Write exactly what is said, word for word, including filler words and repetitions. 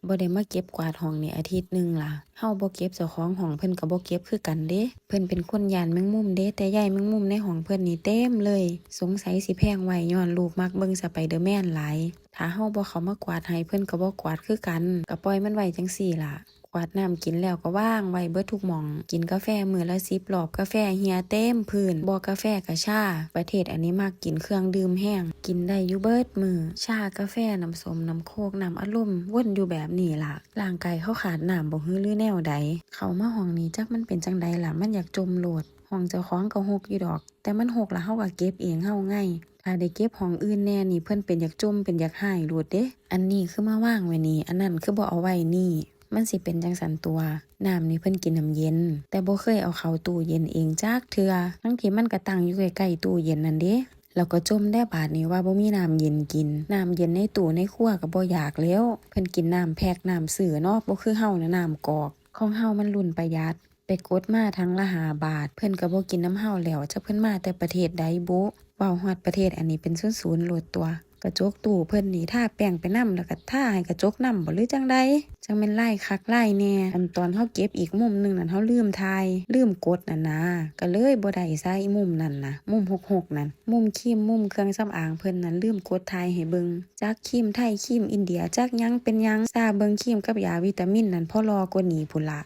บ่ได้มาเก็บกวาดห้องนี่อาทิตย์หนึ่งล่ะ เฮาบ่เก็บเจ้าของห้องเพิ่นก็บ่เก็บคือกันเด้ เพิ่นเป็นคนย้านแมงมุมเด้ แต่ใยแมงมุมในห้องเพิ่นนี่เต็มเลย สงสัยสิแพงไว้ย้อนลูกมักเบิ่งสไปเดอร์แมนหลาย ถ้าเฮาบ่เข้ามากวาดให้เพิ่นก็บ่กวาดคือกัน ก็ปล่อยมันไว้จั่งซี้ล่ะ กวาดน้ำกินแล้วก็วางไว้เบิดทุกหม่อง กินกาแฟมื้อละสิบรอบ กาแฟเหี่ยเต็มพื้น บ่อกาแฟก็ชา ประเทศอันนี้มักกินเครื่องดื่มแฮง กินได้อยู่เบิดมื้อ ชา กาแฟ น้ำส้ม น้ำโค้ก น้ำอัดลม วนอยู่แบบนี้ล่ะ ร่างกายเขาขาดน้ำบ่หือหรือแนวใด เข้ามาห้องนี้จักมันเป็นจั่งใดล่ะ มันอยากจ่มโลด ห้องเจ้าของก็ฮกอยู่ดอก แต่มันฮกแล้วเฮาก็เก็บเองเฮาไง ถ้าได้เก็บห้องอื่นแหน่นี่เพิ่นเป็นอยากจ่มเป็นอยากฮ้ายโลดเด้ อันนี้คือมาวางไว้นี่ อันนั้นคือบ่เอาไว้นี่ มันสิเป็นจั่งซั้นตั่ว น้ำนี่เพิ่นกินน้ำเย็น แต่บ่เคยเอาเข้าตู้เย็นเองจักเทื่อ ทั้งที่มันก็ตั้งอยู่ใกล้ๆตู้เย็นนั่นเด้ แล้วก็จ่มแด่บาดนี้ว่าบ่มีน้ำเย็นกิน น้ำเย็นในตู้ในครัวก็บ่อยากแล้ว เพิ่นกินน้ำแพ็คน้ำซื้อเนาะ บ่คือเฮานะน้ำกอก ของเฮามันรุ่นประหยัด ไปกดมาถังละห้าบาท เพิ่นก็บ่กินนำเฮาแล้ว จักเพิ่นมาแต่ประเทศใดบุ เว้าฮอดประเทศอันนี้เป็นศูนย์ๆโลดตั่ว กระจกตู้เพิ่นนี่ทาแป้งไปนำ แล้วก็ทาให้กระจกนำบ่หรือจั่งใด จั่งแม่นลายคักลายแน่ อันตอนเฮาเก็บอีกมุมหนึ่งนั่นเฮาลืมถ่าย ลืมกดนั่นนะ ก็เลยบ่ได้ซะอีมุมนั่นนะ มุมฮกๆนั่น มุมครีม มุมเครื่องสำอางเพิ่นนั่นลืมกดถ่ายให้เบิ่ง จักครีมไทย ครีมอินเดีย จักหยังเป็นหยัง ซ่าเบิ่งครีมกับยาวิตามินนั่นพอหล่อกว่านี้พู้นละ